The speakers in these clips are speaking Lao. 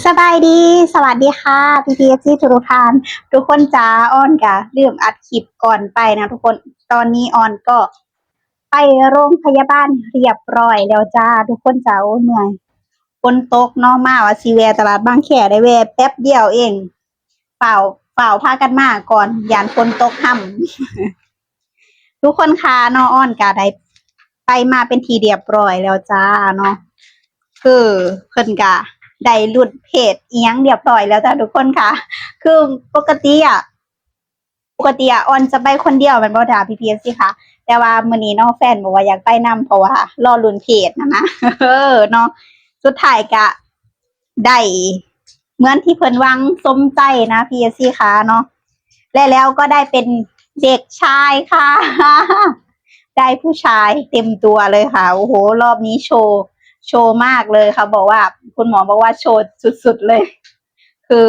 ສະບາຍດີ ສະຫວັດດີຄ່ະ ພີ່ໆ ເອັຟຊີ ທຸກໆທ່ານ ທຸກຄົນຈ໋າ. ອອນກະລືມອັດຄລິບກ່ອນໄປນະທຸກຄົນ. ຕອນນີ້ອອນກໍໄປໂຮງພະຍາບານຮຽບຮ້ອຍແລ້ວຈ້າ ທຸກຄົນຈ໋າ. ໂອ້ຍ ເມື່ອຍ ຝົນຕົກເນາະ ມາວ່າຊິແວ່ຕະຫຼາດບາງແຄ ໄດ້ແວ່ແປັບດຽວເອງ. ຟ້າວ ຟ້າວພາກັນມາກ່ອນ ຢ້ານຝົນຕົກຮຳ. ທຸກຄົນຄ່ະເນາະ ອອນກະໄດ້ໄປມາເປັນທີ່ຮຽບຮ້ອຍແລ້ວຈ້າເນາະ. ຄືເພິ່ນກະໄດ້ຫຼຸດເພດອີ່ຫຍັງຮຽບຮ້ອຍແລ້ວຈ້າທຸກຄົນຄ່ະ. ຄືປົກກະຕິອະ ປົກກະຕິອະ ອອນຈະໄປຄົນດຽວແມ່ນບໍ່ ຖ້າພີ່ໆ ເອັຟຊີຄ່ະ. ແຕ່ວ່າມື້ນີ້ເນາະ ແຟນບອກວ່າຢາກໄປນຳ ເພາະວ່າລໍລຸ້ນເພດຫັ້ນນະ ເອີເນາະ. ສຸດທ້າຍກະໄດ້ เหมือนที่เพิ่นหวังสมใจนะ พี่เอฟซี ค่ะเนาะ และแล้วก็ได้เป็นเด็กชายค่ะ ได้ผู้ชายเต็มตัวเลยค่ะ โอ้โห รอบนี้โชว์ โชว์มากเลย เขาบอกว่า คุณหมอบอกว่าโชว์สุดๆ เลย คือ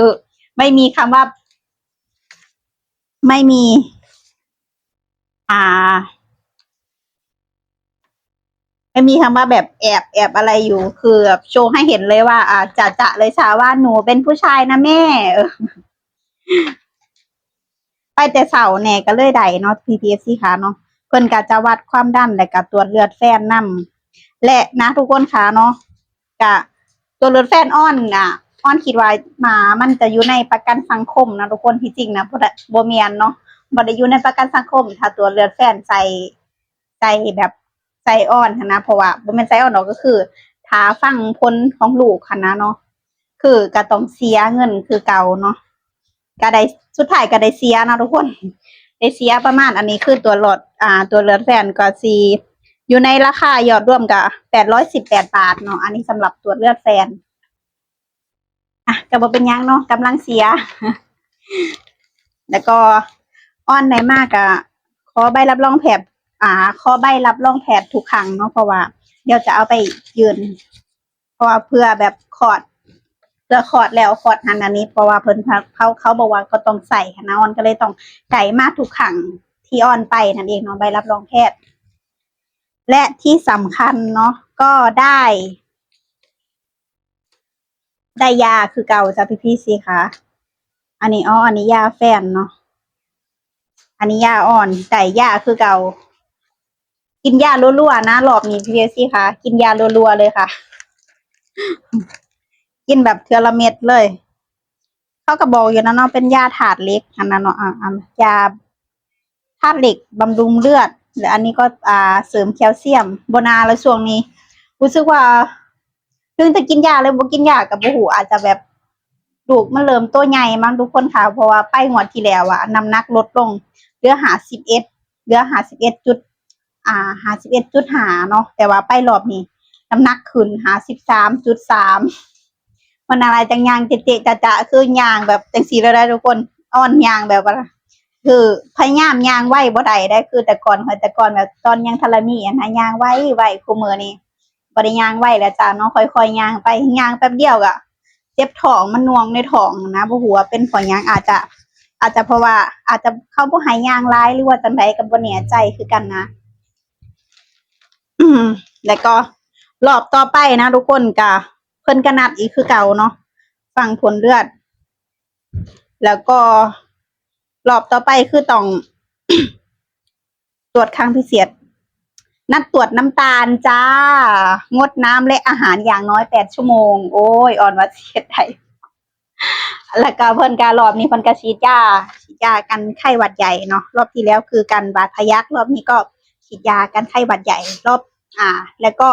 ไม่มีคำว่า ไม่มี อ่า ไม่มีคำว่าแบบแอบ แอบอะไรอยู่ คือแบบโชว์ให้เห็นเลยว่า อ่า จะๆ เลยชาว่า หนูเป็นผู้ชายนะแม่ เออ ไปแต่เช้าแน่ก็เลยได้เนาะ พี่ๆ เอฟซี ค่ะเนาะ เพิ่นก็จะวัดความดัน แล้วก็ตรวจเลือดแฟนนำ และนะทุกคนค่ะเนาะ กะตรวจเลือดแฟนออนน่ะ ออนคิดว่าหมามันจะอยู่ในประกันสังคมนะทุกคน ที่จริงนะ บ่ได้ บ่แม่นเนาะ บ่ได้อยู่ในประกันสังคม ถ้าตรวจเลือดแฟนใส่ ใส่แบบ ใส่ออนหั้นนะ เพราะว่าบ่แม่นใส่ออนดอก ก็คือถ้าฟังผลของลูกหั้นนะเนาะ คือก็ต้องเสียเงินคือเก่าเนาะ ก็ได้ สุดท้ายก็ได้เสียเนาะทุกคน ได้เสียประมาณ อันนี้คือตรวจเลือด อ่า ตรวจเลือดแฟนก็สิอยู่ในราคายอดรวมก็แปดร้อยสิบแปดบาทเนาะ อันนี้สำหรับตรวจเลือดแฟน อ่ะ ก็บ่เป็นหยังเนาะ กำลังเสีย แล้วก็ออนได้มาก็ขอใบรับรองแพทย์ อ่า ขอใบรับรองแพทย์ทุกครั้งเนาะ เพราะว่าเดี๋ยวจะเอาไปยื่น เพราะว่าเพื่อแบบคลอด เพื่อคลอดแล้วคลอดหั้นอันนี้ เพราะว่าเพิ่น เขา เขาบอกว่าก็ต้องใส่หั้นนะ ออนก็เลยต้องได้มาทุกครั้งที่ออนไปนั่นเองเนาะ ใบรับรองแพทย์ และที่สำคัญเนาะ ก็ได้ ได้ยาคือเก่าจ้ะ พี่ๆ เอฟซี ค่ะ อันนี้ อ๋อ อันนี้ยาแฟนเนาะ อันนี้ยาออน ได้ยาคือเก่า กินยารัวๆ นะ รอบนี้ พี่ๆ เอฟซี ค่ะ กินยารัวๆ เลยค่ะ กินแบบเทื่อละเม็ดเลย เขาก็บอกอยู่นะเนาะ เป็นยาธาตุเหล็กหั้นนะเนาะ อ่า อ่า ยาธาตุเหล็กบำรุงเลือด และอันนี้ก็ อ่า เสริมแคลเซียม บ่นาแล้วช่วงนี้ รู้สึกว่า ถึงจะกินยาหรือบ่กินยาก็บ่ฮู้ อาจจะแบบลูกมันเริ่มโตใหญ่มั้งทุกคนค่ะ เพราะว่าไปงวดที่แล้วอะ น้ำหนักลดลงเหลือห้าสิบเอ็ด เหลือห้าสิบเอ็ดจุด อ่า ห้าสิบเอ็ดจุดห้าเนาะ แต่ว่าไปรอบนี้น้ำหนักขึ้นห้าสิบสามจุดสาม มันอะไรจังย่างเจ๊ะๆ จ๊ะๆ คือย่างแบบจังซี่เลยนะทุกคน ออนย่างแบบว่า คือพยายามย่างไวบ่ได้เด้ คือแต่ก่อน แต่ก่อนแบบตอนยังทันละมีอะนะ ย่างไวๆ คุมื้อนี้บ่ได้ย่างไวแล้วจ้าเนาะ ค่อยๆ ย่างไป ย่างแป๊บเดียวก็เจ็บท้อง มันหน่วงในท้องนะ บ่ฮู้ว่าเป็นเพราะหยัง อาจจะ อาจจะเพราะว่า อาจจะเขาบ่ให้ย่างหลาย หรือว่าจั่งใดก็บ่แน่ใจคือกันนะ อืม แล้วก็รอบต่อไปนะทุกคน ก็เพิ่นก็นัดอีกคือเก่าเนาะ ฟังผลเลือด แล้วก็รอบต่อไปคือต้อง ตรวจครั้งพิเศษ นัดตรวจน้ำตาลจ้า งดน้ำและอาหารอย่างน้อยแปดชั่วโมง โอ้ย ออนว่าสิเฮ็ดได้ แล้วก็เพิ่นก็รอบนี้เพิ่นก็ฉีดยา ฉีดยากันไข้หวัดใหญ่เนาะ รอบที่แล้วคือกันบาดทะยัก รอบนี้ก็ฉีดยากันไข้หวัดใหญ่ รอบ อ่า แล้วก็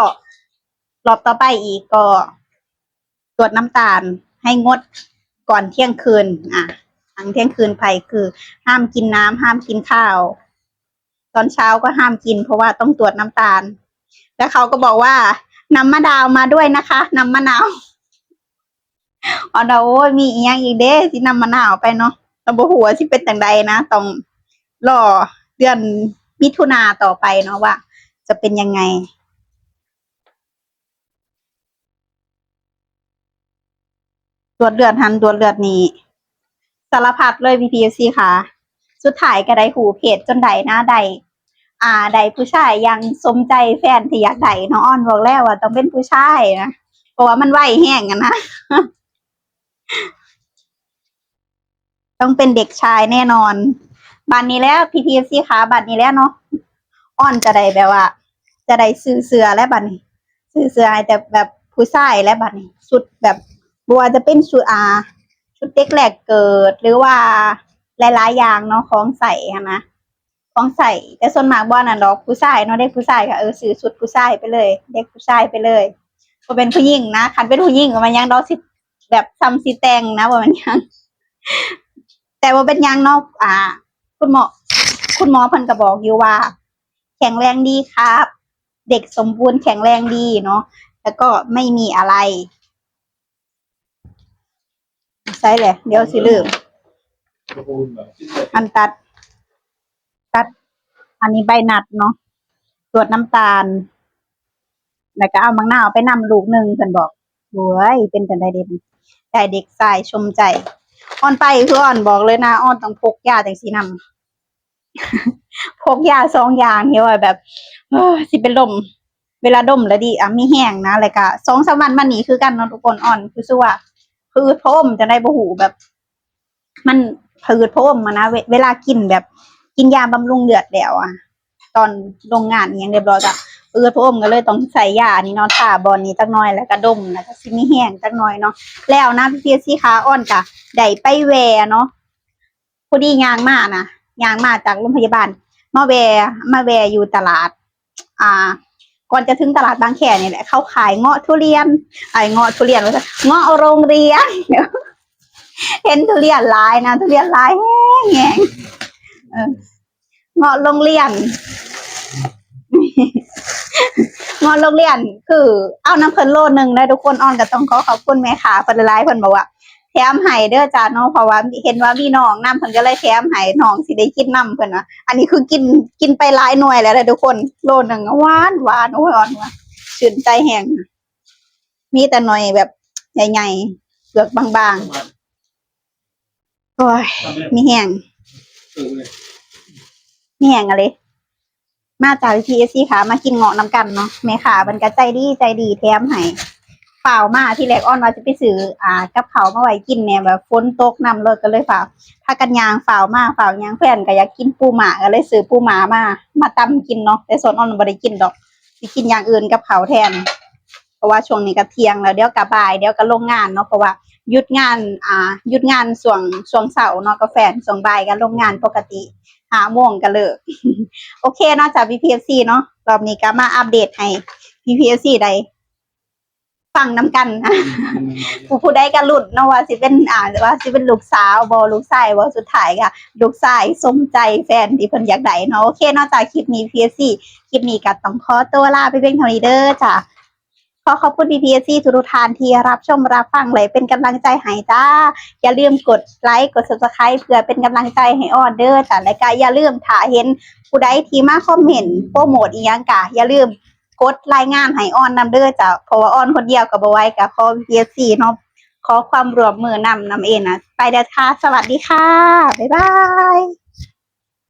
รอบต่อไปอีกก็ ตรวจน้ำตาลให้งดก่อนเที่ยงคืน อ่ะ หลังเที่ยงคืนไปคือห้ามกินน้ำ ห้ามกินข้าว ตอนเช้าก็ห้ามกิน เพราะว่าต้องตรวจน้ำตาล แล้วเขาก็บอกว่า "น้ำมะนาวมาด้วยนะคะ น้ำมะนาว" ออนว่า โอ้ย มีอีหยังอีกเด้ สิน้ำมะนาวไปเนาะ ก็บ่ฮู้ว่าสิเป็นจั่งใดนะ ต้องรอเดือนมิถุนาต่อไปเนาะ ว่าจะเป็นยังไง ตรวจเลือดหั้นตรวจเลือดนี่ สารพัดเลย พี่ๆ เอฟซี ค่ะ สุดท้ายก็ได้ฮู้เพศจนได้นะ ได้ อ่า ได้ผู้ชายอย่างสมใจแฟนที่อยากได้เนาะ ออนบอกแล้วว่าต้องเป็นผู้ชายนะ เพราะว่ามันไวแฮงอะนะ ຕ້ອງເປັນເດັກຊາຍແນ່ນອນ. ບາດນີ້ແຫຼະ ພີ່ໆ ເອັຟຊີ ຂາ ບາດນີ້ແຫຼະເນາະ ອອນຈະໄດ້ແບບວ່າ ຈະໄດ້ຊື້ເສື້ອແລ້ວບາດນີ້ ຊື້ເສື້ອໃຫ້ແຕ່ແບບຜູ້ຊາຍແລ້ວບາດນີ້ ຊຸດແບບ ບໍ່ວ່າຈະເປັນຊຸດ ອ່າ ຊຸດເດັກແລກເກີດ ຫຼືວ່າຫຼາຍໆຢ່າງເນາະ ຂອງໃຊ້ຫັ້ນນະ ຂອງໃຊ້. ແຕ່ສ່ວນມາກບໍ່ອັນນັ້ນດອກ ຜູ້ຊາຍເນາະ ເດັກຜູ້ຊາຍກໍ ເອີ ຊື້ຊຸດຜູ້ຊາຍໄປເລີຍ ເດັກຜູ້ຊາຍໄປເລີຍ. ບໍ່ແມ່ນຜູ້ຍິງນະ ຄັນເປັນຜູ້ຍິງກໍແມ່ນຫຍັງດອກ ຊິແບບຊ່ຳຊິແຕ່ງນະ ບໍ່ແມ່ນຫຍັງ. ແຕ່ບໍ່ເປັນຫຍັງເນາະ ອ່າ ຄຸນໝໍ ຄຸນໝໍເພິ່ນກໍບອກຢູ່ວ່າ ແຂງແຮງດີຄັບ ເດັກສົມບູນແຂງແຮງດີເນາະ ແລ້ວກໍໄມ່ມີອະໄລ. ໃສ່ແຫຼະ ດຽວຊິລືມ ອັນຕັດ ຕັດ ອັນນີ້ໃບນັດເນາະ ຕວດນ້ຳຕານ ແລ້ວກໍເອົາໝາກນາວໄປນຳລູກໜຶ່ງ ເພິ່ນບອກ. ໂອ້ຍ ເປັນຈັ່ງໃດເດ ໄດ້ເດັກຊາຍຊົມໃຈ. ອອນໄປຄືອອນບອກເລີຍນະ ອອນຕ້ອງພົກຢາຈັ່ງຊີ້ນຳ ພົກຢາສອງຢ່າງທີ່ວ່າແບບ ເອີ ຊິເປັນລົມ ເວລາດົມແລ້ວດີ ອ່າ ມີແຮງນະ. ແລ້ວກະສອງສາມວັນມານີ້ຄືກັນເນາະທຸກຄົນ ອອນຄືຊິວ່າຜືດຜະອົມຈັ່ງໃດບໍ່ຮູ້ ແບບມັນຜືດຜະອົມຫັ້ນນະ ເວ ເວລາກິນແບບ ກິນຢາບຳລຸງເລືອດແລ້ວອະ ຕອນລົງງານອີ່ຫຍັງຮຽບຮ້ອຍກະຜືດຜະອົມ ກໍເລີຍຕ້ອງໃສ່ຢາອັນນີ້ເນາະ ທາບ່ອນນີ້ຈັກໜ່ອຍ ແລ້ວກະດົມ ແລ້ວກະຊິມີແຮງຈັກໜ່ອຍເນາະ. ແລ້ວນະ ພີ່ໆ ເອັຟຊີ ຂາ ອອນກະໄດ້ໄປແວ່ເນາະ ພໍດີຍ່າງມານະ ຍ່າງມາຈາກໂຮງພະຍາບານ ມາແວ່ ມາແວ່ຢູ່ຕະຫຼາດ ອ່າ ກ່ອນຈະເຖິງຕະຫຼາດບາງແຄນີ້ແຫຼະ ເຂົາຂາຍເງາະທຸລຽນ ຂາຍເງາະທຸລຽນວ່າຊັ້ນ ເງາະໂຮງຮຽນ ເຫັນທຸລຽນຫຼາຍນະ ທຸລຽນຫຼາຍແຮງໆ ເອີ ເງາະໂຮງຮຽນ ເງາະໂຮງຮຽນ ຄືເອົານຳເພິ່ນໂລໜຶ່ງເດີທຸກຄົນ. ອອນກໍຕ້ອງຂໍຂອບຄຸນແມ່ຄ້າເພິ່ນຫຼາຍໆ ເພິ່ນບອກວ່າແຖມໃຫ້ເດີຈ້າເນາະ ເພາະວ່າເຫັນວ່າມີນ້ອງນຳ ເພິ່ນກໍເລີຍແຖມໃຫ້ ນ້ອງຊິໄດ້ກິນນຳ ເພິ່ນວ່າ. ອັນນີ້ຄືກິນ ກິນໄປຫຼາຍໜ່ວຍແລ້ວເດີທຸກຄົນ ໂລໜຶ່ງ ຫວານໆ ໂອ້ຍ ອອນວ່າຊື່ນໃຈແຮງ ມີແຕ່ໜ່ວຍແບບໃຫຍ່ໆ ເປືອກບາງໆ. ໂອ້ຍ ມີແຮງ ມີແຮງອີ່ຫຼີ. ມາຈ້າ ພີ່ເອັຟຊີ ຂາ ມາກິນເງາະນຳກັນເນາະ ແມ່ຄ້າເພິ່ນກໍໃຈດີ ໃຈດີແຖມໃຫ້. ຟ້າວມາ ທີແລກອອນວ່າຊິໄປຊື້ ອ່າ ກັບເຂົ້າມາໄວ້ກິນແດ່ ແບບຝົນຕົກນຳ ເລີຍກໍເລີຍຟ້າວ ພາກັນຍ່າງ ຟ້າວມາ ຟ້າວຍ່າງ. ແຟນກໍຢາກກິນປູມ້າ ກໍເລີຍຊື້ປູມ້າມາ ມາຕຳກິນເນາະ ແຕ່ສ່ວນອອນບໍ່ໄດ້ກິນດອກ ຊິກິນຢ່າງອື່ນກັບເຂົ້າແທນ. ເພາະວ່າຊ່ວງນີ້ກໍທ່ຽງແລ້ວ ດຽວກໍບ່າຍ ດຽວກໍລົງງານເນາະ ເພາະວ່າຢຸດງານ ອ່າ ຢຸດງານຊ່ວງ ຊ່ວງເຊົ້າເນາະ ກັບແຟນ ຊ່ວງບ່າຍກໍລົງງານປົກກະຕິ ຫ້າໂມງກໍເລີກ. ໂອເຄເນາະຈ້າ ພີ່ເອັຟຊີ ເນາະ ລອບນີ້ກໍມາອັບເດດໃຫ້ ພີ່ເອັຟຊີ ໄດ້ຟັງນຳກັນ ຜູ້ ຜູ້ໃດກໍລຸ້ນເນາະ ວ່າຊິເປັນ ອ່າ ວ່າຊິເປັນລູກສາວບໍ່ ລູກຊາຍບໍ່ ສຸດທ້າຍກໍລູກຊາຍສົມໃຈແຟນທີ່ເພິ່ນຢາກໄດ້ເນາະ. ໂອເຄເນາະຈ້າ ຄລິບນີ້ ພີ່ເອັຟຊີ ຄລິບນີ້ກໍຕ້ອງຂໍຕົວລາໄປພຽງເທົ່ານີ້ເດີຈ້າ. ຂໍຂອບຄຸນ ພີ່ເອັຟຊີ ທຸກໆທ່ານທີ່ຮັບຊົມຮັບຟັງ ແລະ ເປັນກຳລັງໃຈໃຫ້ຈ້າ. ຢ່າລືມກົດໄລ ກົດ Subscribe ເພື່ອເປັນກຳລັງໃຈໃຫ້ອອນເດີຈ້າ ແລະ ກໍຢ່າລືມ ຖ້າເຫັນຜູ້ໃດທີ່ມາຄອມເມັນໂປຣໂມດອີ່ຫຍັງ ກໍຢ່າລືມກົດລາຍງານໃຫ້ອອນນຳເດີຈ້າ ເພາະວ່າອອນຄົນດຽວກໍບໍ່ໄຫວ. ກໍຂໍ ພີ່ເອັຟຊີ ເນາະ ຂໍຄວາມຮ່ວມມືນຳ ນຳເອງນະ. ໄປແລ້ວຄ່ະ ສະຫວັດດີຄ່ະ ບາຍບາຍ.